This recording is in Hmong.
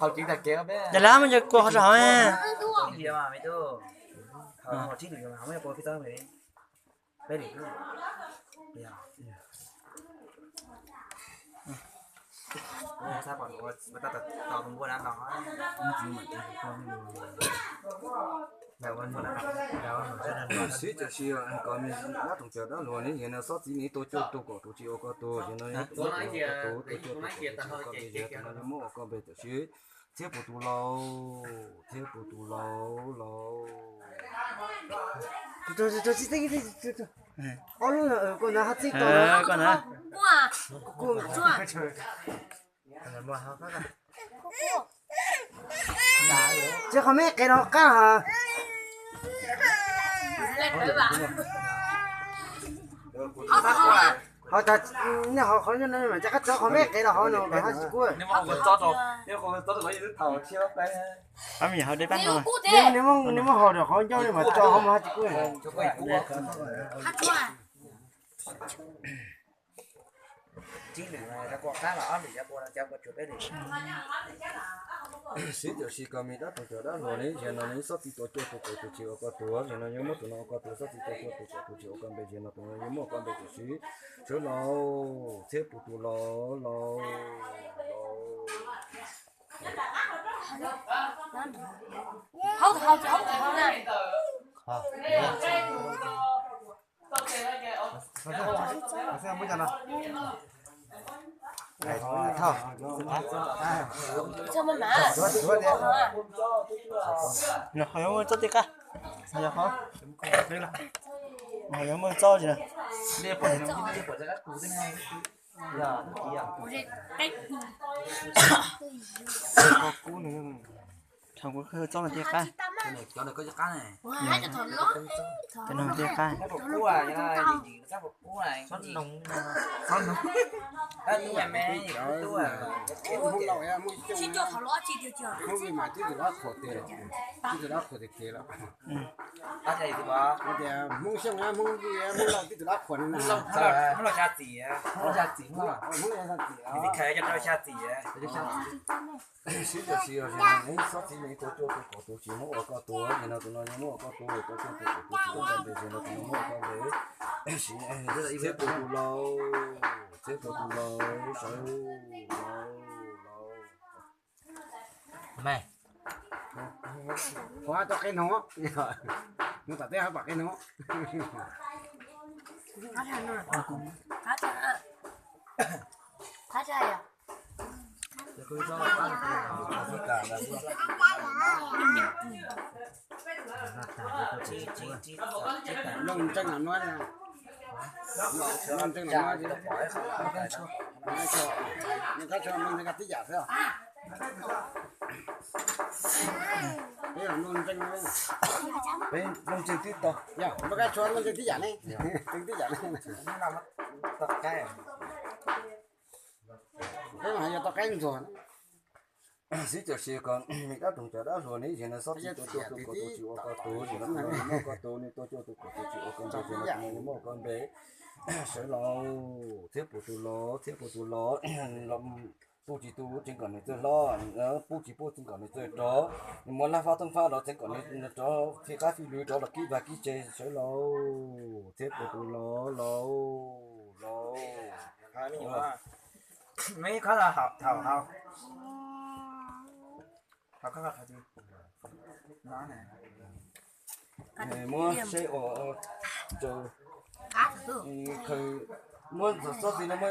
Hau tsis tag kev peb. Yog lawm mas yog kua ho rau hauv. Sib cov si kom me dab roog cov dab hluas ne, yog no xob txiv ne tuaj cuaj tug kaum tus tsis ua koj tuag, yog no yog tus ua koj tuag, tuaj cuaj tug kaum tus tsis ua koj tuag, yog no yog muab ua koj npe tam sim. Txhiab puas tus laus, txhiab puas tus laus laus. Ob lub koj na hab txib tau koj na. Tsis qhov me qes los qab ha. Ho tas nej ho qhov no mas cov qab tso qhov me qes los hov no mas hab tsis kuj. Ab mi ho deb pab no. Nej muab hov rau qhov ncauj no mas tso hov mas hab tsis kuj. Sib cov si kom me dab roog cov dab hluas ne, yog no ne xob txiv tuaj cuaj tug kaum tus tsis ua koj tuag, yog no yuav muab tus no ua koj tuag, xob txiv tuaj cuaj tug kaum tus tsis ua koj npe, yog no tus no yuav muab ua koj npe tam sim. Sawv laus, txhiab puas tus laus laus. Los ho yuav muaj txob tej qab, los ho yuav muaj txob tsis na. Thaum kuv txob no tej qab, cov no tej qab. Hmoob laus mas tib tug lab qhuas tes, tib tug lab qhuas tes kev lawm. Tias Hmoob Xyooj, Hmoob, Hmoob laus tib tug lab qhuas no na. Hmoob laus xya txim, Hmoob laus xya txim, Hmoob laus xya txim. Sib cov si, yog no ne xob txiv ne tuaj cuaj tug kaum tus tsis muab ua koj tuag, yog no tus no yuav muab ua koj tuag, tuaj cuaj tug kaum tus tsis ua koj npe, yog no tus no muab ua koj npe. Txhiab puas tus laus, txhiab puas tus laus, sawv laus laus. Qhuav tau qe no, nws tom teb ho pom qe no. Lub ntseej los nuav, lub ntseej los nuav, nws kab tshuav lub ntseej tib yam xwb. Peb los noj ntseej, peb noj ntseej tib tau, yog npaj kab tshuav noj ntseej tib yam ne, ntseej tib yam ne. Peb mas yog tau qaib ntxuag. Sib cov si kom me dab roog cov dab hluas ne, yog no xob txiv tuaj cuaj tug kaum tus tsis ua koj tuag, yog no tus no yuav muab ua koj tuag, nws tuaj cuaj tug kaum tus tsis ua koj npe, yog no tus no yuav muab ua koj npe. Sawv laus, txhiab puas tus laus, txhiab puas tus laus. Puj tsis tu tseev kom nws txawj hlob, puj tsis puj tseev kom nws txawj rov, nws muaj laj fab thoob fab los tseev kom nws rov fij qab fij lwm rov los kib vaj kib tse. Sawv laus, txhiab puas tus laus laus laus. Muab seb ua, muab xob txiv no muab